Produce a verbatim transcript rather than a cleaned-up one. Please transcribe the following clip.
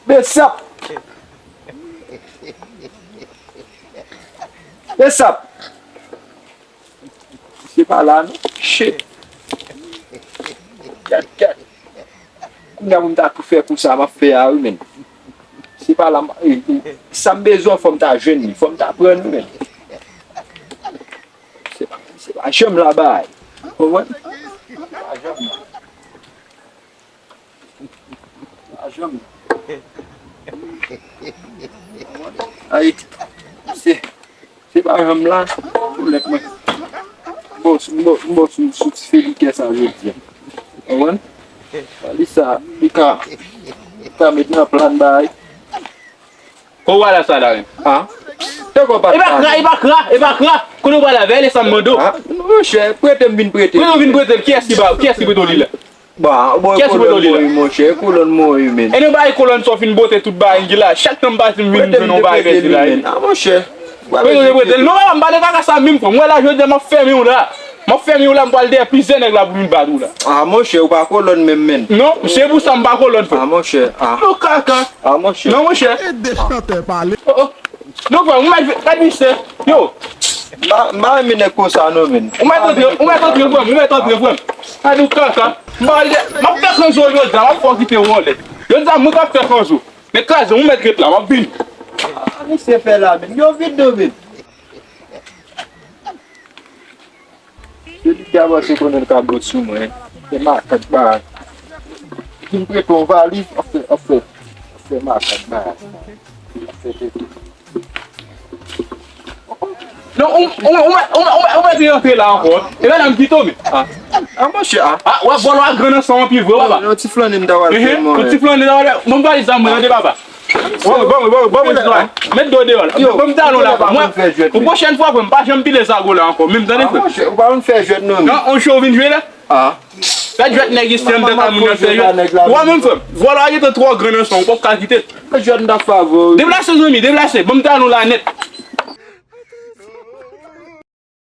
Besap! Besap! Se pa la non. Shit. Gad, gad. Kounye a pou m ta tou fè kou sa m ap fè a wi, men. Se pa la, m- e, e, sa m bezwen fò m ta jwenn li, fò m ta pran li, men. Se pa, se pa janm la bay. Konprann? Se pa janm la. Se pa janm la. Ay, se, se pa janm la. Pou lèt mwen. Bon, bon, bon, sou, sou ti felikè sa jodi a. Konprann? Li sa, li ka, li ka met nan plan bay. Ko wala sa la menm? Ha? Te ko pa E pa kra, e pa kra, e pa kra. Kote w pral avè l, e sa m mande w. Ha? Monchè, prete m vin prete. Kote w vin prete l? Kiyès ki ba, kiyès ki prete w li la? Bon, bon, Kiyès ki prete w li la? Monchè, kolòn mwen, men. E nan bay kolòn sa w fin bote tout bay angi la. Chak tan m pase m vin jwenn yon bay pèdi la. Ah, monchè. Prete l, prete l. Non, papa, m pa nan kaka sa menm, frè. M wè la, jodi a, m ap fèmen w la. M ap fèmen w la, m pral dèyè plizyè nèg la pou vin bat ou la. Ah, monchè, ou pa kolòn menm, men. Non, se pou sa m pa kolòn, frè. Ah, monchè, ah. Non, kaka. Ah, monchè. Non, monchè. E de chantè pale. Oh, oh. Non, frè, ou mèt, gad misye. Yo. M pa, m pa renmen nèg konsa, non, men. Ou mèt antre, ou mèt antre, frè m, ou mèt antre, frè m. Gad ou kaka. M pa, m ap fè kanzo jodi a, m ap fè w kite wòlè. Jodi a, mwen k ap fè kanzo. Men kraze, ou mèt ret la, m ap vini. Ah, misye fè la, men. Yo, vin non, men. Se li ki avanse konnen l ka bon sou mwen. Se makak bagay. Vin prete yon valiz, ap fè, ap fè, ap fè makak bagay. Ap fè tete. Non, ou, ou, ou, ou, ou, ou mèt rantre la ankò. E madanm ki tonbe. Ah, ah, monchè, ah. Ah, w ap vòlò a gran nan san anpil vre, papa. Yon ti flannen m ta pral fè, mwen. Yon ti flannen ta pral fè. Bon, valiz la mwen, tande, papa. Bon, bon, bon, bon, bon, bon, mwen. Mèt do deyò la. Yo, bon, m ta non la, mwen. Pou pwochèn fwa, frè m, pa janm pile zago la ankò. Menm, tande, frè. Ah, monchè, ou pa konn fè jwèt, non, men. Non, on show vin jwe la. Ah. Fè jwèt nèg isi anndan kay moun nan fè jwèt. Ou wè menm, frè m, vòlò a gentan twò gran nan san, ou p ap ka kite. Fè jwèt m ta fè avè w. Deplase, zanmi, deplase. Bon, m ta non la nèt.